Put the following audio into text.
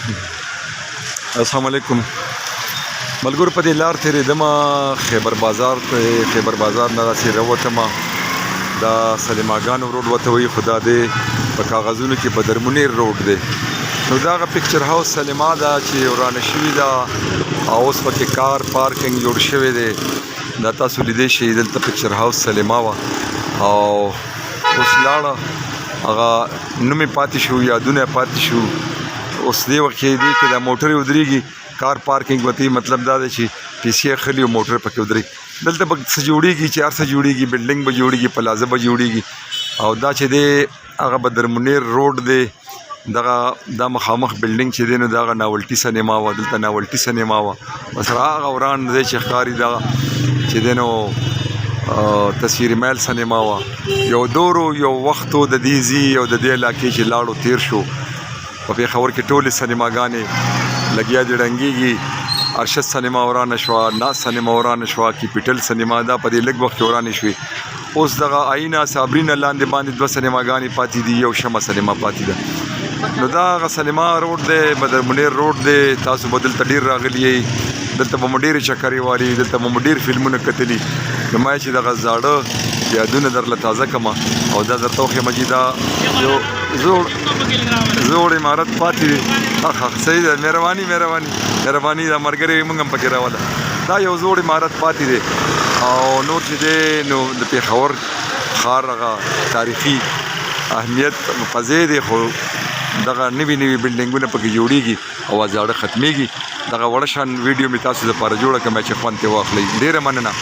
السلام علیکم ملګرو، په دې لار تېرېدم خیبر بازار ته، خیبر بازار نه داسې راوتم، دا سلیماګانو روډ ورته وایي، خو دا دی په کاغذونو کې بدر منیر روډ دی. نو دا هغه پکچر هاوس سلیما ده چې ورانه شوې ده او اوس پکې کار پارکینګ جوړ شوی دی. دا تاسو لیدی شئ، دلته پکچر هاوس سلیما وه او اوس لاړه، هغه نوم یې پاتې شو، یادونه یې پاتې شو. اوس دې وخت کې دې کې دا موټرې ودرېږي، کار پارکینګ ورته، مطلب دا دی چې پیسې اخلي او موټر پکې ودرېږي. دلته به څه جوړېږي چې هر څه جوړېږي، بلډینګ به جوړېږي، پلازه به جوړېږي. او دا چې دی هغه بدر منیر روډ دی. دغه دا مخامخ بلډینګ چې دی نو دغه ناولټي سینما وه، دلته ناولټي سینما وه. ورسره هغه وران ځای چې ښکاري دغه چې دی نو تصویر میل سینما وه. یو دور یو وخت د دې ځي او د دې علاقې چې لاړو تیر شو، په پېښور کې ټولې سینماګانې لګیا دي ړنګېږي. ارشد سینما ورانه شوه، ناز سینما ورانه شوه، کیپیټل سینما، دا په دې لږ وخت کې ورانې شوې. اوس دغه آیینه صابرینه لاندې باندې دوه سینماګانې پاتې دي، یو شمع سینما پاتې ده. نو دا هغه سینما روډ دی، بدر منیر روډ دی. تاسو به دلته ډېر راغلي یئ، دلته به مو ډېرې چکرې والي، دلته به مو ډېر فلمونه کتلي. نو ما چې دغه زاړه یادونه درله تازه کړم او دا درته وښیم چې دا یو زوړ زوړ عمارت پاتې دی. ښه، صحیح ده، مهرباني مهرباني مهرباني. دا ملګری موږ هم پکې راوله. دا یو زوړ عمارت پاتې دی او نور چې دی نو د پېښور ښار هغه تاریخي اهمیت په ځای دی، خو دغه نوي نوي بلډینګونه پکې جوړیږي او زاړه ختمیږي. دغه وړه شان ویډیو مې تاسو لپاره جوړه کړم چې خوند ترې واخلئ. ډېره مننه.